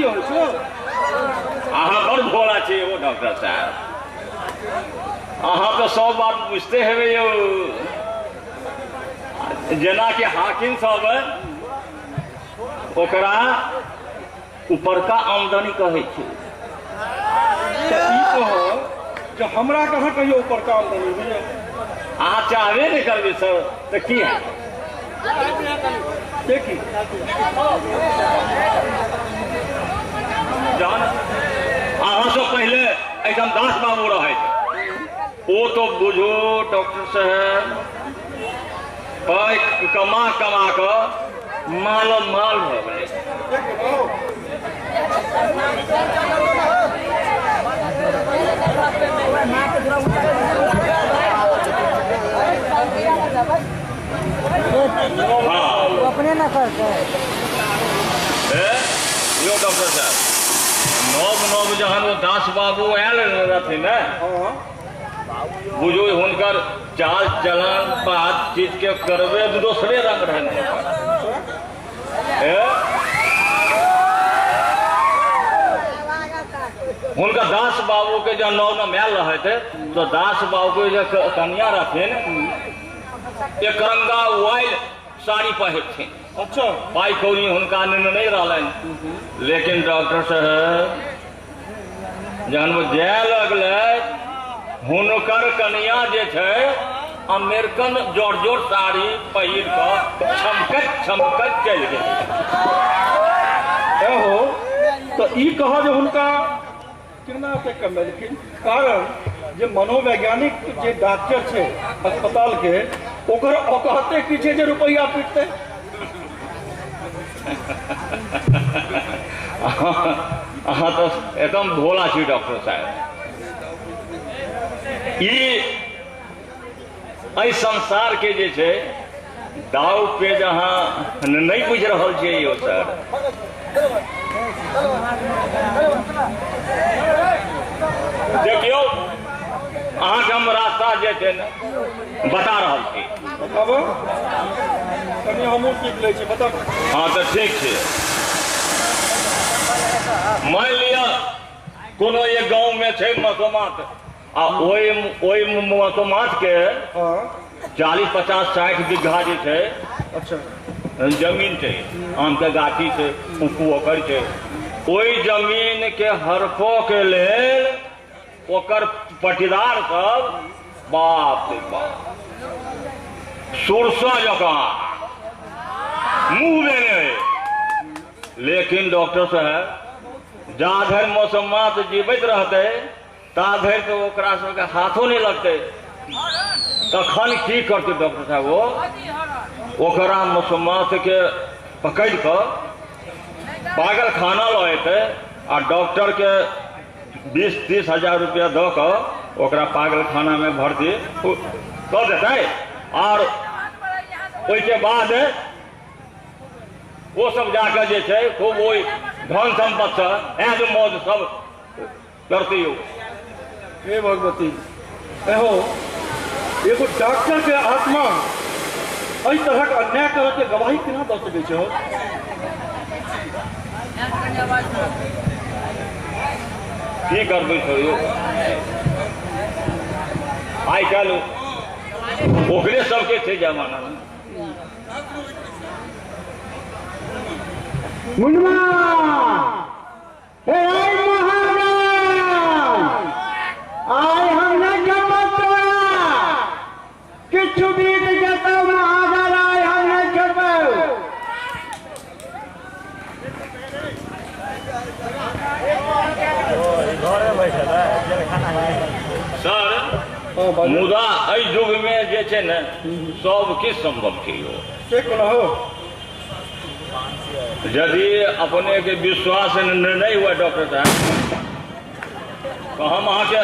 रहै छै। अहाँ बड़ भोला छी यौ डॉक्टर साहब, अहाँ तऽ सब बात बुझते हेबै यौ। जेनाकि हाकिम सब ओकरा उपरका आमदनी कहै छै। तऽ ई कहब जे हमरा कहाँ कहियो उपरका आमदनी होइए? अहाँ चाहबे नहि करबै सर तऽ की हैत? देखी जहन अहाँसँ पहिले एहिठाम दास बाबू रहैत, ओ तो बुझू डॉक्टर साहेब पाइ कमा कमा कऽ माल माल भऽ गेलै। हाँ अपने न करते। यौ डॉक्टर साहब, नव नव जहन ओ दास बाबू आयल रहथिन ने, बुझू हुनकर चाल चलन बात चीज के करबे दोसरे रंग रहनि। हुनका दास बाबू के जब नव नव आयल रहते तो दास बाबू के जे कन्या रहथिन एक रंगा वाइल साड़ी पहिरथिन। अच्छा। पाइ कौड़ी हुनका नहीं रहलनि, लेकिन डॉक्टर साहब जहन ओ जाय लगलै हुनकर कन्या जे छै अमेरिकन जोर जोर साड़ी पहिर कऽ छमकैत छमकैत चलि गेलै। एहो तऽ ई कह जे हुनका केना एते कमेलखिन? कारण जे मनोवैज्ञानिक जे डॉक्टर छै अस्पताल के, ओकर औकाते की छै जे रुपैआ पीटतै? अहाँ तऽ एकदम भोला छी डॉक्टर साहब। ई एहि संसार के जे छै दाव पेज अहाँ नहि बुझि रहल छियै यौ सर। देखियौ अहाँके हम रास्ता जे छै ने बता रहल छी। बताबू कनि, हमहूँ सीख लै छी, बताबू। हाँ तऽ ठीक छै। मानि लिअ कोनो एक गाँवमे छै मसोमात, आ ओहि ओहि मसोमात के 40 50 60 बीघा जे छै अच्छा जमीन छै, आम के गाछी छै, पोखरि छै। ओहि जमीन के हरफो के लेल ओकर पटीदार सब बाप रे बाप सुरसा जकाँ मुँह देने। लेकिन डॉक्टर साहब जा धरि मौसमात जीवित रहतै ता धरि तऽ ओकरा सबके हाथो नहि लगतै। तखन की करतै डॉक्टर साहब? ओ ओकरा मौसमात के पकड़ि कऽ पागल खाना लऽ एतै आ डॉक्टर के 20-30 हजार रुपया दऽ कऽ ओकरा पागल खाना में भर्ती कऽ देतै। और ओहिके बाद ओ सब जाकऽ जे छै खूब ओहि धन सम्पत्तिसँ ऐज मौज सब करतै यौ। हे भगवती, एहो एगो डॉक्टर के आत्मा एहि तरहक अन्याय करऽ के गवाही केना दऽ सकै छै हो? की करबै सर यौ, आइ काल्हि ओकरे सबके छै जमाना। मुन्ना हे महाराज, आइ हम नहि छोड़ब तोरा, किछु बीत जेतौ महाराज, आइ हम नहि छोड़बौ। सर मुदा एहि युग में जे छै ने सब किछु संभव छै यौ। से कोना हो? यदि अपने के विश्वास नहीं हुआ डॉक्टर साहब तो हम अहाँके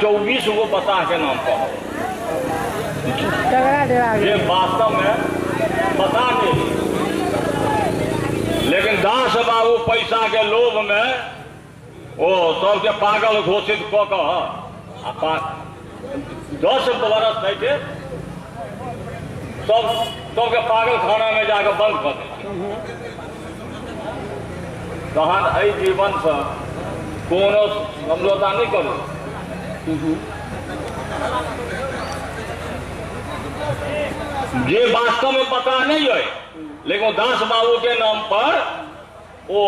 24 गो बताह के नाम कहब जे वास्तव में बता नहीं, लेकिन दास बाबू पैसा के लोभ में ओ सबके पागल घोषित कऽ कऽ आ 10 बरस होइ छै सबके पागल खाना में जाके बंद कऽ दै छै। तहन एहि जीवनसँ कोनो समझौता नहि करू। जे वास्तव में पता नहीं है, लेकिन दास बाबू के नाम पर वो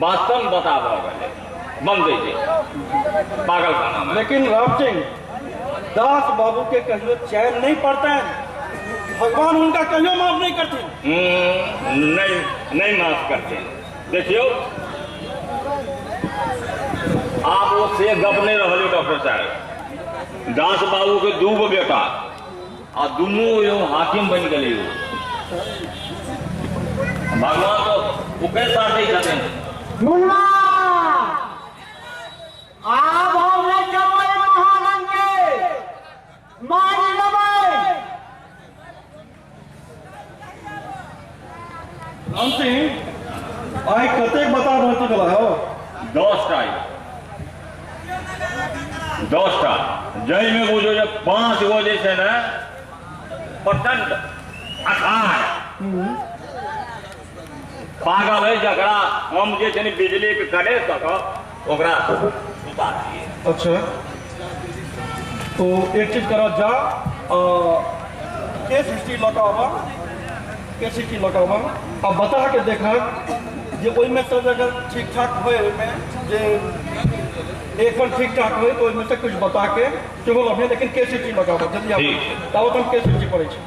वास्तव में बता भऽ बन दै पागल खाना में। लेकिन राम सिंह, दास बाबू के कहियो चैन नहीं पड़ता है, भगवान उनका कहियो माफ नहीं करते। नहीं नहीं माफ करते। देखियो आप वो से गप नहीं रहे डॉक्टर साहब। दास बाबू के 2 गो बेटा आ दुनू हाकिम बन गए। भगवान तो ओकरे साथ ही छथिन। आब हम नहि जबै महाजन के मारि लेबै। राम सिंह, आइ कतेक बता भर्ती भेला हो? 10टा। 10टा जाहिमे बुझो जे 5 गो जे छै ने प्रचंड अखाड़ पागल है, जकरा हम जे छै ने बिजली के करे तक ओकरा सुता दिए। अच्छा, तो एक चीज करा, जा केस हिस्ट्री लऽ कऽ आबऽ, केस हिस्ट्री लऽ कऽ आबऽ आ बता के देखब जे ओहिमे सब अगर ठीक ठाक होय, ओहिमे जे एखन ठीक ठाक होय तो ओहिमे से कुछ बता के सेहो लबहे, लेकिन केस हिस्ट्री लऽ कऽ आबऽ जल्दी आबऽ, ताबत हम केस हिस्ट्री पढ़ै छी।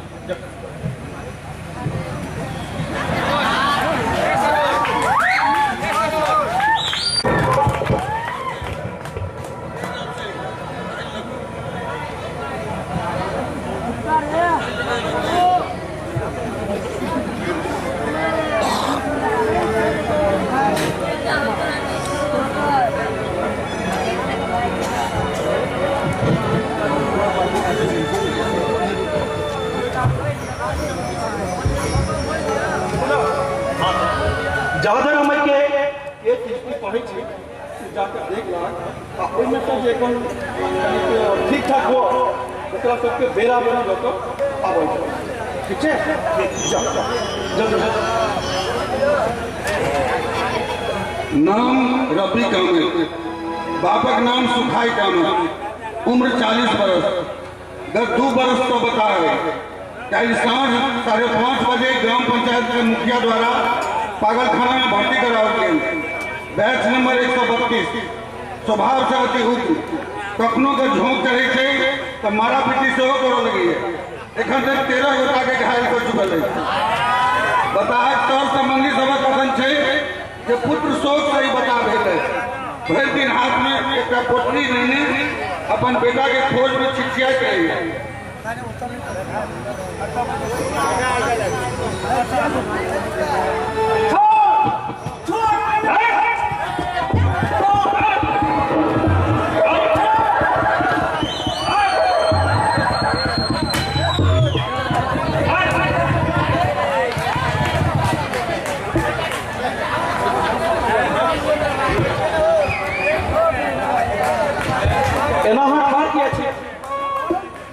जाधर हम के एक हिस्ट्री पढ़ै छी, जाकर देख लाग आ ओहिमे से जे एखन ठीक ठाक हो ओकरा सबके बेरा बेरी लऽ कऽ आबै छै। ठीक छै, जा जल्दी। नाम रफी कामत, बापक नाम सुखाई कामत, उम्र 40 बरस, गत 2 बरस तो बता रहे। कल साँझ 5:30 बजे ग्राम पंचायत के मुखिया द्वारा पागलखाना में भर्ती कराओल गेल। बैच नंबर 132। स्वभाव से अति उग्र, कखनो के झोंक चढ़े छै तो मारा पीटी सेहो करऽ लगैए। एखन तक 13 गोटा के घायल कर चुकल अछि। बताहक सर संबंधी सभक कथन छै जे पुत्र शोक से ही बता भेल अछि। भरि दिन हाथ में एकटा पोटरी लेने अपन बेटा के खोज में छिछियाइत रहैए। एना अहाँ ठाढ़ किया छी?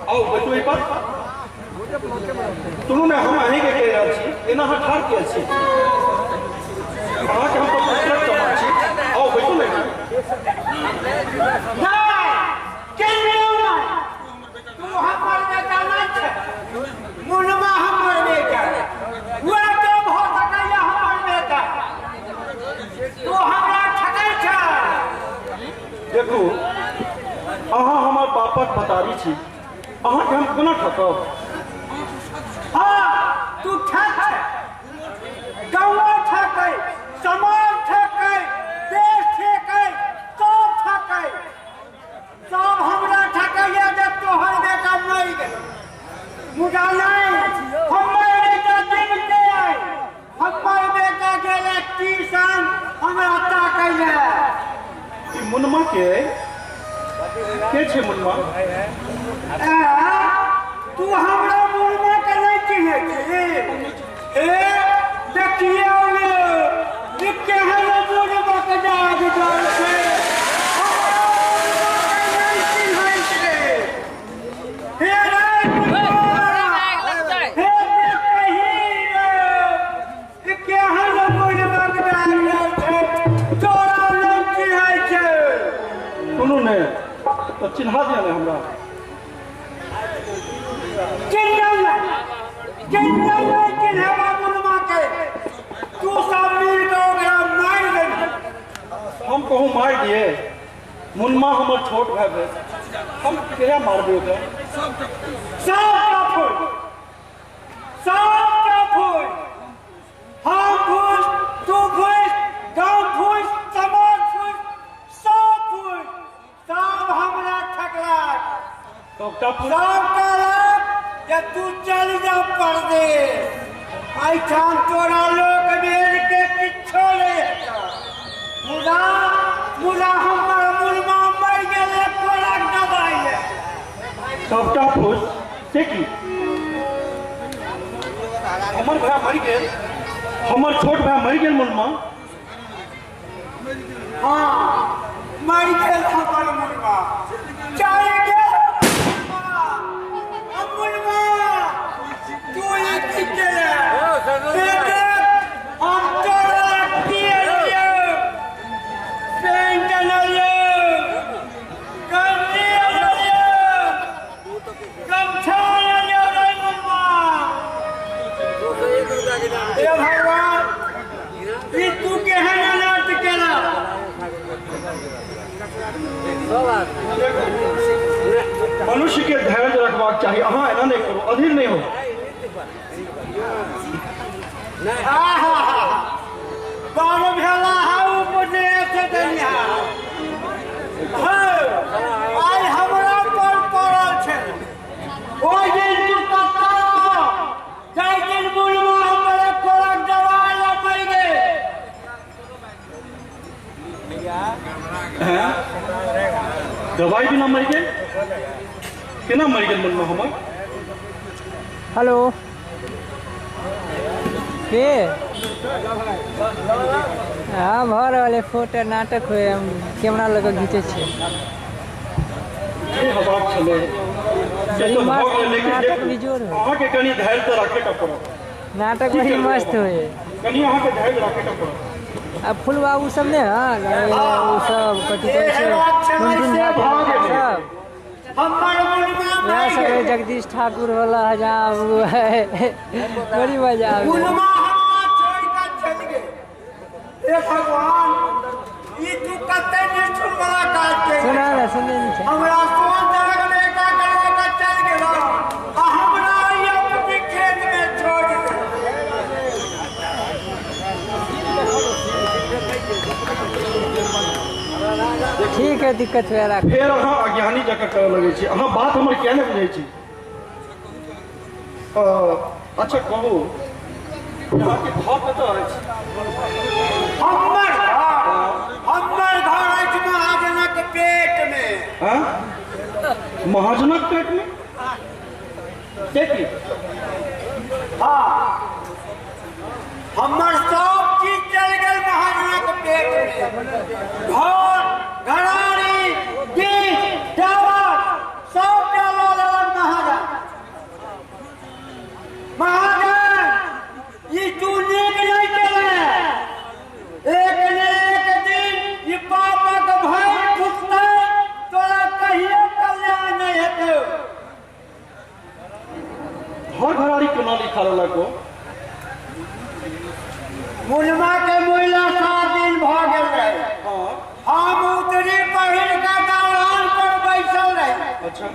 आउ बैठू एहि पर। सुनू ने, हम अहीँके कहि रहल छी, एना अहाँ ठाढ़ किया छी? अहाँके हम तऽ पुत्रक समान छी। आउ बैठू ने। तू हमर बेटा नहि छै, मुनमा हमर बेटा। वएह के भऽ सकैए हमर बेटा। तू हमरा ठकै छ। देखू, अहाँ हमर बापक भतारी छी, अहाँके हम कोना ठकब? हाँ, तू ठक छै। गाँव ठकै, समाज ठकै, देश ठकै, सब ठकै। सब हमरा ठकैया जे तोहर बेटा मरि गेल। मुदा नहि, हमर बेटा जीविते अइ। हमर बेटा गेलै ट्यूशन हमरा ताकै लए। ई मुनमा के छै मुनमा? तू हमरा मुनमा के नहि चिन्है छी? ए देखियौ ने, केहन मुनमा के दाग जाइ छै। हमरा मुनमा के नहि चिन्है छै। हे रे मुनमा, हे देखही रे, केहन मुनमा के दाग जाइ ने तऽ चिन्हा दिअ ने हमरा। तू सब मिल के ओकरा मारि देबही। हम कहूँ मारि दिए? मुनमा हमर छोट भाई भेल, हम केना मारबै ओकरा? सबटा फूल, सबटा फूल, हम फूस, तू फूस, गाँव फूस, समाज फूस, सब फूस, सब हमरा ठकलक। सबटा फूस? सब कहलक जे तू चल जा परदेश, एहिठाम तोरा लोक मेल के किछो नहि हेतौ। मुदा मुदा हमर मुनमा मरि गेलै तोरा दबाइ ले। सबटा फूस? से की हमर भाई मरि गेल? हमर छोट भाई मरि गेल मुनमा? हाँ मरि गेल हमर मुनमा, चलि गेल मुनमा। तू ई की केले? हम तोरा की एलियौ, पेंट अनलियौ, गंजी अनलियौ, गमछा अनलियौ रे मुनमा। हे भगवान, ई तू केहन अनर्थ केला? मनुष्य के धैर्य रखबाक चाही। अहाँ एना नहि करू, अधीर नहि हो। बड़ भेला है उपदेश देनिहार। आइ हमरा पर पड़ल छै। ओहि दिन तू कतऽ रह? जाहि दिन मुनमा हमर कोरक दबाइ लऽ मरि गेल। दवाई बिना मरि गेल? केना मरि गेल मुनमा हमर? हेलो के हाँ भऽ रहल है फोटो, नाटक होइ, हम कैमरा लऽ कऽ घीचै छियै। जे हेबाक छलै से तऽ भऽ गेलै, लेकिन नाटक बेजोड़ होइ। अहाँके कनि धैर्य तऽ राखैके पड़त। नाटक बड़ी मस्त होइ। कनि अहाँके धैर्य राखैके पड़त। आ फूलबाबू सब नहि हँ, ओ सब कथी कहै छै, टुनटुन झा सब, हमर मुनमा इएह मरि सब गेल। जगदीश ठाकुर वाला हजाम बड़ी मजा आबै। मुनमा हमरा छोड़ि कऽ चलि गेल। हे भगवान, ई तू कते निष्ठुर वाला काज केलही। सुना ने, सुनै नहि छै। हमरा सोन जगह बेटा करा कऽ चलि गेल आ हमरा ई अपने खेत मे छोड़ि गेल। ठीक है, दिक्कत हुए राख। फेर अहाँ अज्ञानी जकाँ करऽ लगै छी। अहाँ बात हमर किया नहि बुझै छी? अच्छा कहू, अहाँके घर कतऽ अछि? हमर घर, हमर घर अछि महाजनक पेट मे। हाँ? महाजनक पेट मे? से की? हाँ, हमर सब चीज चलि गेल महाजनक पेट मे। घर, घरारी, डीह, डाबर सबटा लऽ लेलक महाजन। महाजन, ई तू नीक नहि केले। एक ने एक दिन ई पापक भय फुटतै, तोरा कहियो कल्याण नहि हेतौ। घर घरारी केना लिखा लेलक ओ? मुनमा के मुइला 7 दिन भऽ गेल रहे। हम उतरी पहिर कऽ दलान पर बैसल रही। अच्छा।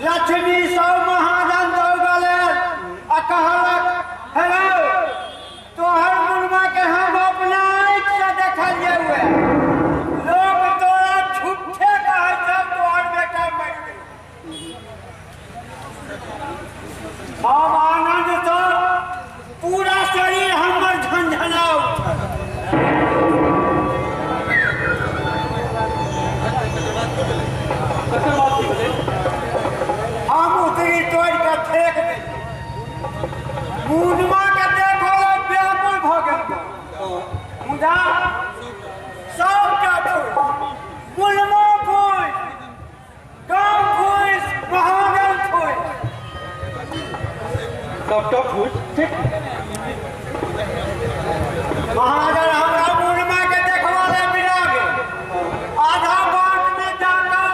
लक्ष्मी सब महाजन दौड़ल आ कहलक, हेलो, तोहर मुनमा के हम अपना आँखि से देखलियै हुए। लोक तोरा झूठे कहै छौ तोहर बेटा मरि गेल। हम आनन्द सँ पूरा शरीर हमर झंझना उठल। तकर बाद की भेलै? हम उतरी तोड़ि कऽ फेंक देलियै। मुनमा के देखल व्याकुल भऽ गेल। मुदा सबटा फूस, मुनमा फूस, गाम फूस, महाजन फूस, सबटा फूस? ठीक। महाजन हमरा मुनमा के देखबा ले बिना गेल। आधा बाट में जाकर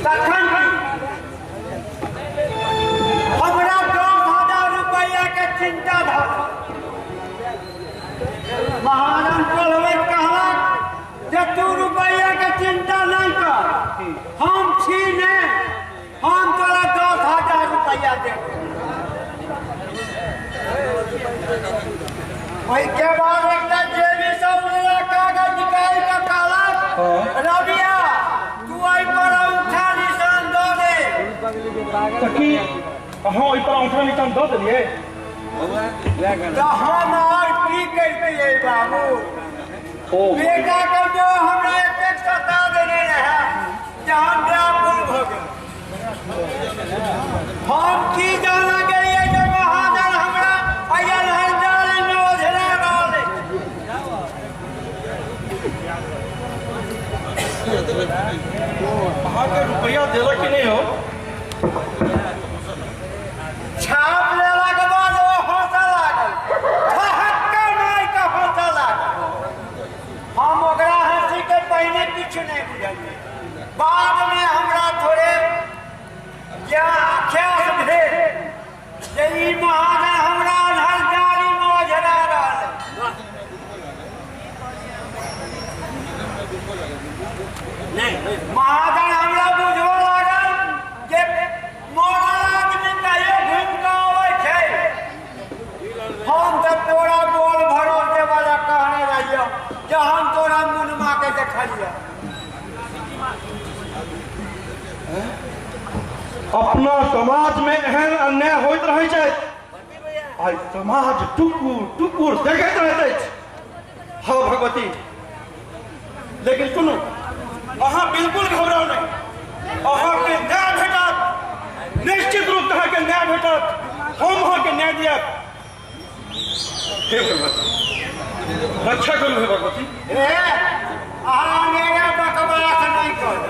तखन हमरा 10,000 रुपैआ के चिंता भऽ महाजन पढ़बैत कहलक जे तू रुपैआ के चिंता नहीं कर, हम छी ने, हम तोरा 10,000 रुपैआ देब। ओहिके बाद एकटा जेबी सँ उजला कागज निकालि कऽ कहलक, रबिया तू एहि पर औंठा निशान दऽ दे। तऽ की अहाँ ओहि पर औंठा निशान दऽ देलियै? तऽ हम आओर की करितियै बाबू, बेटा के मोह हमरा एतेक सता देने रहै जे हम व्याकुल भऽ गेल। हम की जाना गेलियै जे महाजन हमरा अयलहन जाली मे ओझरा रहल अछि। अहाँके रुपैआ देलक कि नहि हो? छाप लेलाक बाद ओ हँसऽ लागल, ठहक्का मारि कऽ हँसऽ लागल। हम ओकरा हँसी के पहिने किछु नहि बुझलियै, बादमे हमरा थोड़े ख्यास भेल जे ई महाजन हमरा अन्हर जाली मे ओझरा रहल अछि। महाजन हमरा बुझबऽ लागल जे मरल आदमी कहियो घुमि कऽ अबै छै। हम तऽ तोरा बोल भरोसे वाला कहने रहियौ जे हम तोरा मुनमा के देखलियौ। अपना समाज में एहन अन्याय होइत रहै छै, आइ समाज टुकुर टुकुर देखैत रहैत अछि। हाँ भगवती, लेकिन सुनू, अहाँ बिल्कुल घबराउ नहि, अहाँके न्याय भेटत, निश्चित रूप से अहाँके न्याय भेटत, हम अहाँके न्याय दियब। हे भगवती, रक्षा करू हे भगवती। हे, अहाँ मेरा बकवास नहि करू।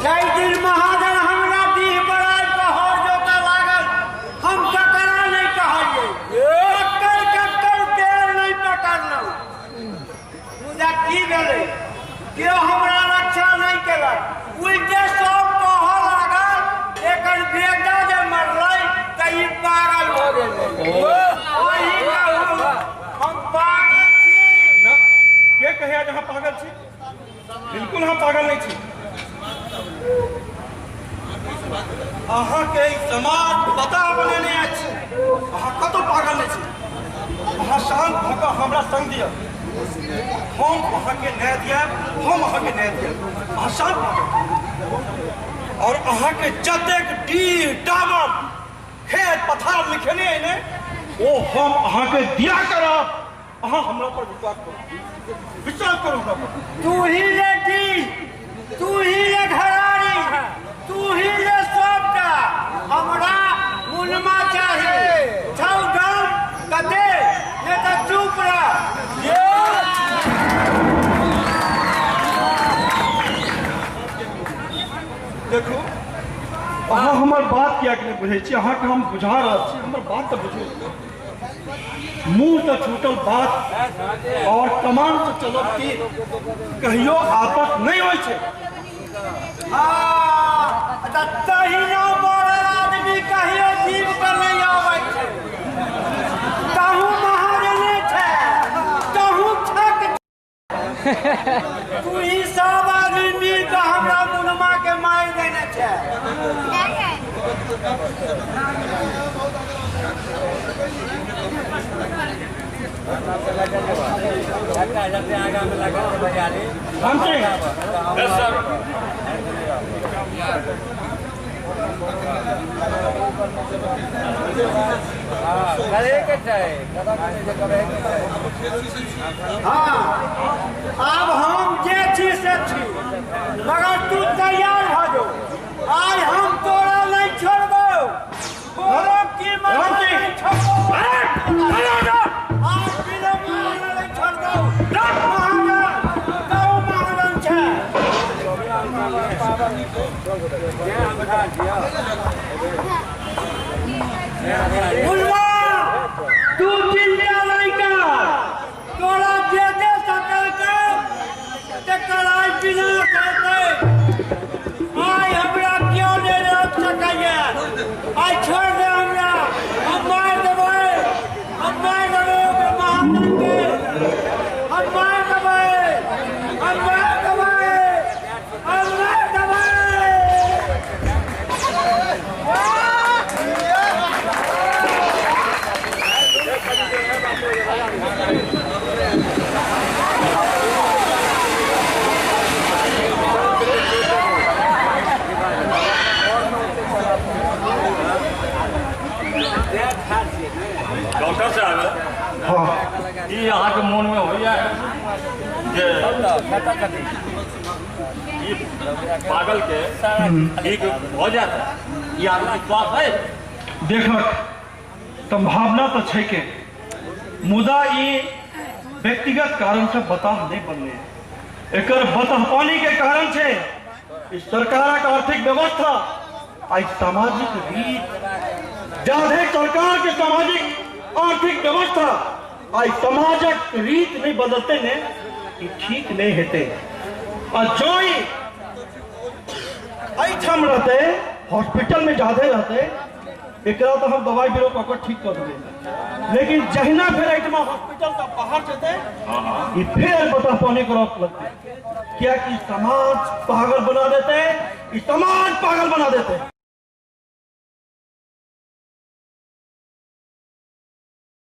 जाहि दिन महाजन हमरा डीह पर आबि कऽ हर जोतऽ लागल, हम ककरा नहि कहलियै, कक्कर कक्कर पेड़ नहि पकड़लहुँ। मुदा की भेलै, केओ हमरा रक्षा नहि केलक, उल्टे सब कहऽ लागल एकर बेटा जे मरलै तऽ ई पागल भऽ गेलै। अहीं कहू हम पागल छी? के कहैया जे अहाँ पागल छी? बिल्कुल हम पागल नहि छी। अहाँके ई समाज पता बनेने अछि, अहाँ कतहु पागल नहि छी। अहाँ शान्त भऽ कऽ हमरा संग दिअ, हम अहाँके न्याय दियायब, हम अहाँके न्याय दियायब। अहाँ शान्त भऽ जाउ। और अहाँके जतेक डीह डाबर खेत पथार लिखेने अइ ने, ओ हम अहाँके दिया करब। अहाँ हमरा पर विश्वास करू, विश्वास करू हमरा पर। तू ही ले डीह, तू ही ले घरारी, तू ही ले सबटा, हमरा मुनमा चाही। छौ दाम कते, नहि तऽ चुप रह। देखू, अहाँ हमर बात किएक नहि बुझै छी? अहाँके हम बुझा रहल छी, हमर बात तऽ बुझू। मुँह से छूटल बात और कमान से चलल की कहियो आपस नहीं होइ छै। हाँ, तऽ तहिना मरल आदमी कहियो जीव कऽ नहि आबै छै। तहु महाजने छै, तहु ठक। तू ही सब आदमी मिल कऽ हमरा मुनमा के मारि देने छै। Ram Singh, yes sir. हाँ, आब हम जे छी से छी, मगर तू तैयार भऽ जो। आज हम तोरा नहीं छोड़बौ, कोनो कीमत पर नहीं छोड़बौ। आज बिना मारने नहीं छोड़बौ। महाजन, तू महाजन छै। मुन्ना, तू चिंता नहीं कर, तोरा जे जे सकल के तेकर आइ विनाश हेतै। आइ हमरा केओ नहि रोकि सकैए, आइ छोड़ि दे हमरा, हम मारि देबै, हम मारि देबै ओकर महाजनके, हम मारि देबै, हम मारि देबै, हम मारि देबै। डॉक्टर साहब, ई अहाँके मोनमे होइए जे ई पागल के ठीक भऽ जायत, ई आत्मविश्वास है? देखक संभावना तऽ छै के, मुदा ई व्यक्तिगत कारण से बताह नहीं बनले। एकर बताहपानी के कारण छै ई सरकारक आर्थिक व्यवस्था आ सामाजिक रीत। जाधे सरकार के सामाजिक आर्थिक व्यवस्था आ समाजक रीत नहीं बदलते ने, ई ठीक नहीं हेतै। आ जो एहिठाम रहते, हॉस्पिटल में जाधे रहते, एकरा तो हम दवाई बीरो कऽ कऽ ठीक कऽ देबै, लेकिन जहिना फेर एहिठमा हॉस्पिटल से बाहर जेतै, ई फेर बताहपानी करऽ लगतै। कियाकि समाज पागल बना देते, ई समाज पागल बना देते।